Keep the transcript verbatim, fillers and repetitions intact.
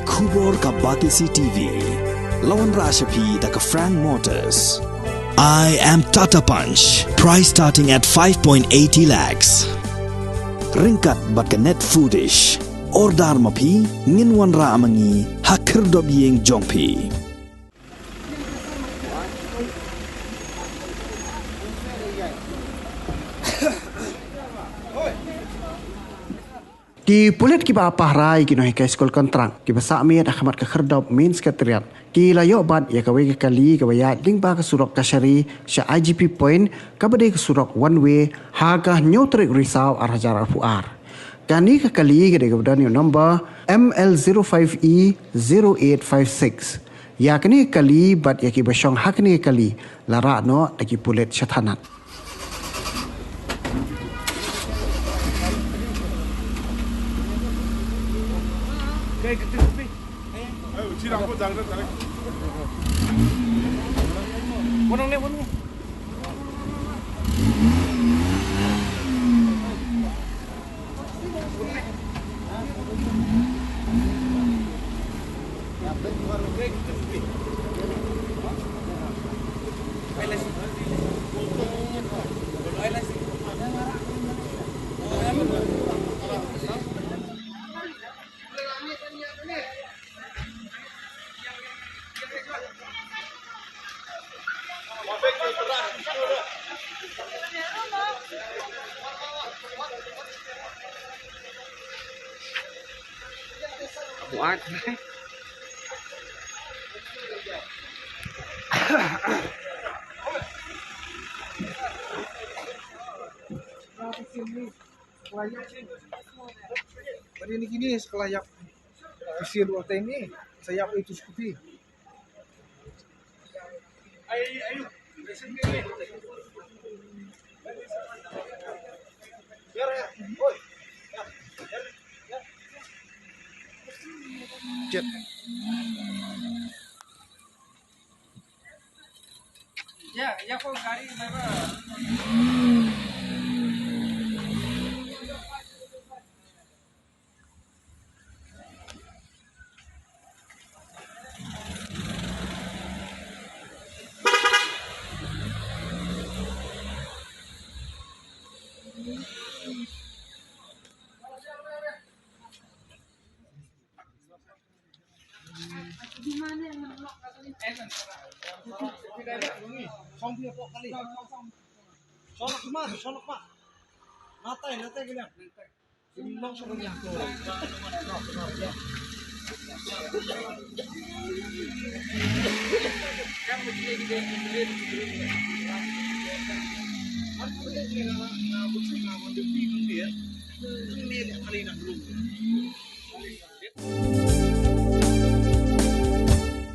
Khubor ka Batesi T V. La wanrah sha phi da ka Frank Motors. I am Tata Punch. Price starting at five point eighty lakhs. Ryngkat bad ka Net Foodish. Order ma phi, ngin wanrah ma ngi ha khyrdop ïing jong phi. Ki pulit kiba pahara ïa ki nonghikai skul kontrak kiba sah miet ha khmat ka khyrdop Main Secretariat ki la ïoh bat ïa kawei ka kali kaba ïaid lyngba ka surok Kashari sha I G P Point, kaba dei ka surok one way, ha ka hynñiew tarik Risaw ar hajar arphew ar. Kane ka kali ka dei kaba don ïa u number M L zero five E zero eight five six. Ïa kane ka kali bad ïa kiba shong ha kane ka kali la rah noh da ki pulit sha thanat. Bad ïa kine sa ka la ïap. Kasian ruh teng ne sa ïap itu skuti. Jet.